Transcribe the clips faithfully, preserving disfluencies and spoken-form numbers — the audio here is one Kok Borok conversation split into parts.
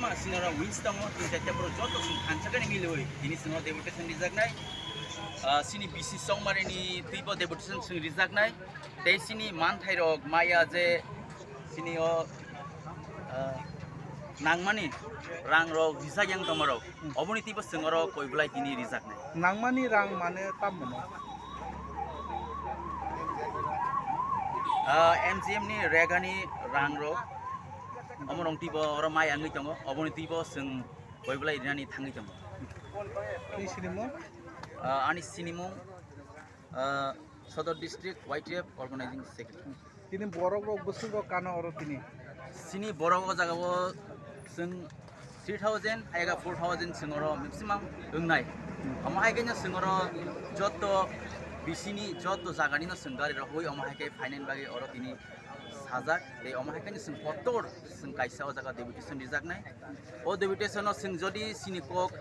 Ma sinoro wins tongo, tin chaita borok joto song thansa khe milwi tini sinoro deputation rijaknai. Ah, sini B C Songmarini twibo deputation song rijaknai. Tei sini manthairok maya je sini o, ah, nangmani rangrok rijak yang tongmarok. Oboni twibo song oro koi belai tini rijaknai. Nangmani rang mane tamo no? Ah, M G M ni regani rangrok. Omo rong twibo oro mai wngwi tongo, oboni twibo chwng koi belai rinani thangwi tongo. Twi sinimung? Ah, ani sinimung, ah, Sodor District Y T F Organizing Secretary. Tini borok rok bwswk rok kano oro tini? Sini borok o jaga o chwng three thousand, ayega four thousand chwng oro maximum wngnai. Omo hai khe no chwng oro joto bisini joto jagani no chwng gari rok hui omo hai khe finance bagwi oro tini sajak, tei omo hai khe no chwng kotor chwng kaisa o jaga deputation rijaknai. O deputation o chwng jodi chini kok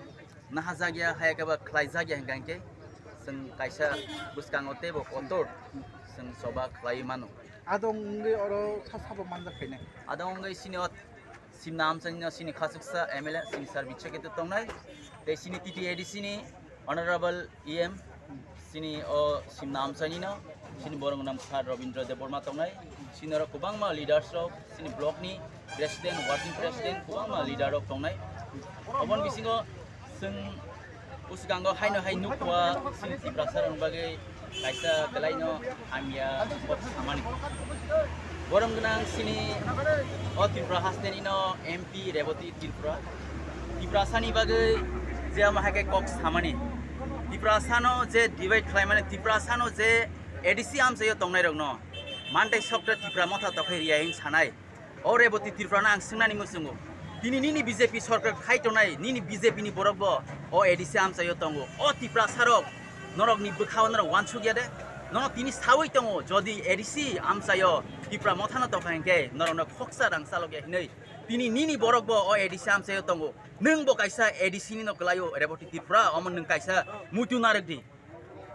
nahajakya, hai khe ba khlaijakya hingka hinkhe chwng kaisa bwskango teibo kotor chwng choba khlaiwi mano. Adong wngwi oro sa sabo manjak khainai. Adong wngwi chini o Simna amchaini no chini khachuksa M L A chini sir Bichakhetu tongnai, tei chini T T A D C ni Honorable E M, chini o Simna amchaini no chini borok nam sir Robindra Debbarma tongnai, chini oro kwbangma leaders rok, chini block ni president, working president, kwbangma leader rok tongnai. Oboni bisingo chwng bwskango haino hai nukwa chini Tiprasa rokni bagwi kaisa belaino hamya kok samani. Borom gwnang chini o Tripura hasteni no M P Reboti Tripura. Tiprasani bagwi je omo hai khe kok samani. Tiprasano je divide khlaimani, Tiprasano je A D C amchaio tongnai rokno mantai sokta Tipra motha tokhai riya hing sanai. O Reboti Tripura no ang swngnani muchungo. Tini nini B J P sorkar khai tongnai, nini B J P ni borok bo o A D C amchaio tongo. O Tiprasa rok norok ni bwkha o norok wansuk ya de? Nono tini sawi tongo, jodi A D C amchaio Tipra motha no tokha hinkhe norok no khoksa rang chalok ya hinwi. Tini nini borok bo o A D C amchaio tongo. Nwng bo kaisa A D C ni no kwlaio Reboti Tripura, omo nwng kaisa muitu narwk di.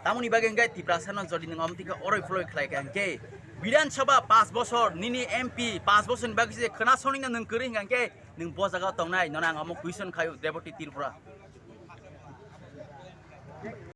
Tamoni bagwi hwnkhe Tiprasano jodi nwng omo thikhe oroi phloi khlai kha hwnkhe Bidhan Sabha panch bochor nini M P panch bochorni bagwi se khwna sonino nwng kwrwi hwnkha hwnkhe nwng bo jaga tongnai, nono ang omo question khaio Reboti Tripura.